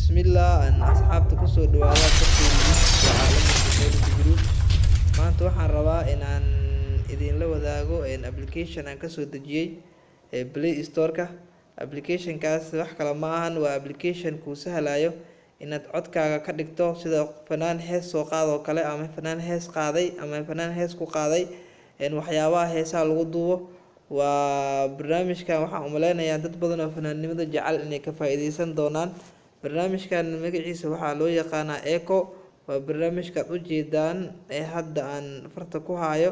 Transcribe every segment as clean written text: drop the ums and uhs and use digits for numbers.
Bismillah, asxaabta kusoo dhawaada bartayda YouTube Caalamka Technology Group. Maanta waxaan rabaa inaan idinla wadaago application aan kasoo dejiyay Play Store-ka. Application-kaas wax kale ma ahan, waa application kuu sahlayo inaad codkaaga ka dhigto sida fanaan hees soo qaad oo kale, ama fanaan hees qaaday, ama fanaan hees ku qaaday waxyaabaha heesaha lagu duubo. Waa barnaamijkan, waxaan umaleynayaa dad badan oo fanaannimada jecel inay ka faa'iideysan doonaan. Barnaamijkan magaciisa waxaa loo yaqaanaa Echo. Waa barnaamijkaad ujeedaan ee hadda aan farta ku hayo.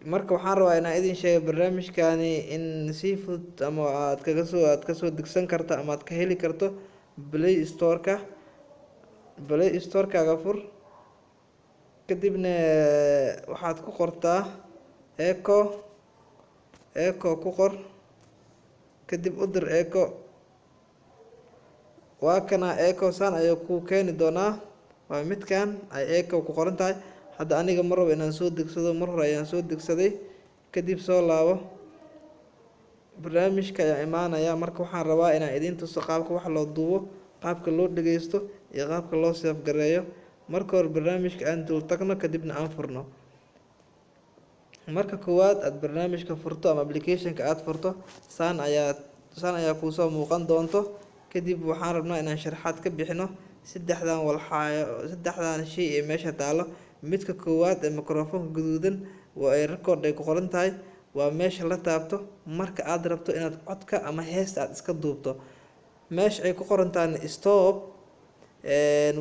Marka waxaan rabaa inaan idin sheego barnaamijkani in si fudud ama aad kaga soo aad kasoo degsan karto ama aad ka heli karto Play Store-ka. Play Store-kaaga fur, kadibna waxaad ku qortaa Echo. Echo ku qor, kadib u dir Echo. Waa kana Echo, saan ayuu kuu keeni doonaa. Waa midkan ay Echo ku qoran tahay. Hadda aniga ma rabo inaan soo degsado, mar hore ayaan soo degsaday. Kadib soo laabo, barnaamijka ayaa imaanaya. Marka waxaan rabaa inaan idiin tuso qaabka wax loo duubo, qaabka loo dhageysto iyo qaabka loo save gareeyo. Marka hore barnaamijka aan dul tagno, kadibna aan furno. Marka koowaad aad barnaamijka furto ama application-ka aad furto, saan ayaa kuusoo muuqan doonto. Kadib waxaan rabnaa inaan sharaxaad ka bixino saddexdan walxaayo, saddexdan shay ee meesha taalo. Midka koowaad ee microphone guduudan waa ay record ay ku qoran tahay, waa meesha la taabto marka aad rabto inaad codka ama heesta aad iska duubto. Meesha ay ku qoran tahay stop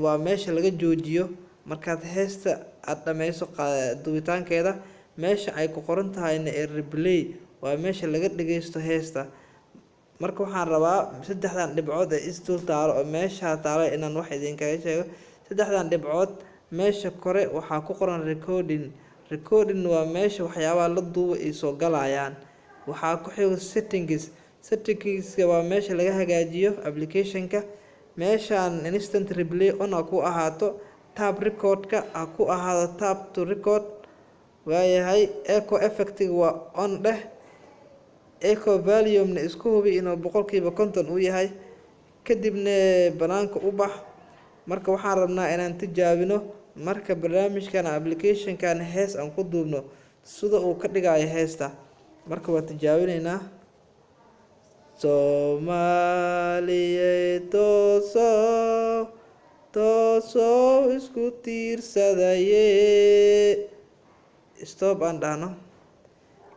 waa meesha laga joojiyo markaad heesta aad dhameyso duubitaankeeda. Meesha ay ku qoran tahayna ee replay waa meesha laga dhageysto heesta. Marka waxaan rabaa saddexdan dhibcood ee isdul taalo oo meesha taalo inaan wax idinkaga sheego. Saddexdan dhibcood meesha kore waxaa ku qoran recording. Recording waa meesha waxyaabaha la duubo ay soo galayaan. Waxaa ku xigo settings. Settings waa meesha laga hagaajiyo application-ka. Meeshaan instant replay on ha ku ahaato, tap record-ka ha ku ahaado tap to record. Waayahay, echo effect-ga waa on dheh. Echo volume-na isku hubi inuu 50% uu yahay. Kadibna banaanka u bax. Marka waxaan rabnaa inaan tijaabino marka barnaamijkan, application-kan, hees aan ku duubno sida uu ka dhigayo heesta. Marka waa tijaabineynaa. Soomaaliyey toosoo, toosoo, isku tiirsadaye. Stop aan dhahno.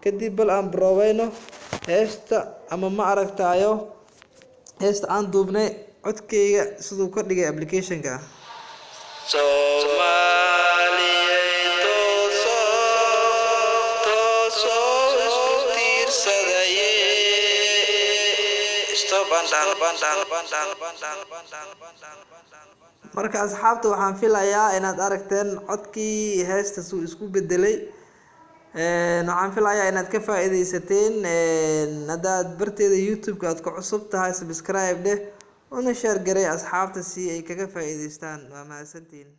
Kadib bal aan broobeyno heesta ama ma aragtaayo heesta aan duubnay, codkeyga siduu ka dhigay application-ka. Soomaaliyey toosoo, toosoo, isku tiirsadaye. Stop aan dhahno, baan dhahno, baan dhahno, baan dhahno, baan dhahno, baan dhahno, baan dhahno. Marka asxaabta, waxaan filayaa inaad aragteen codkii heesta suu isku bedelay. Waxaan filayaa inaad ka faa'iidaysateen. Haddaad barteeda YouTube-ka aad ku cusub tahay, subscribe dheh, una share garay asxaabta si ay kaga faa'iidaystaan. Waa mahadsantihiin.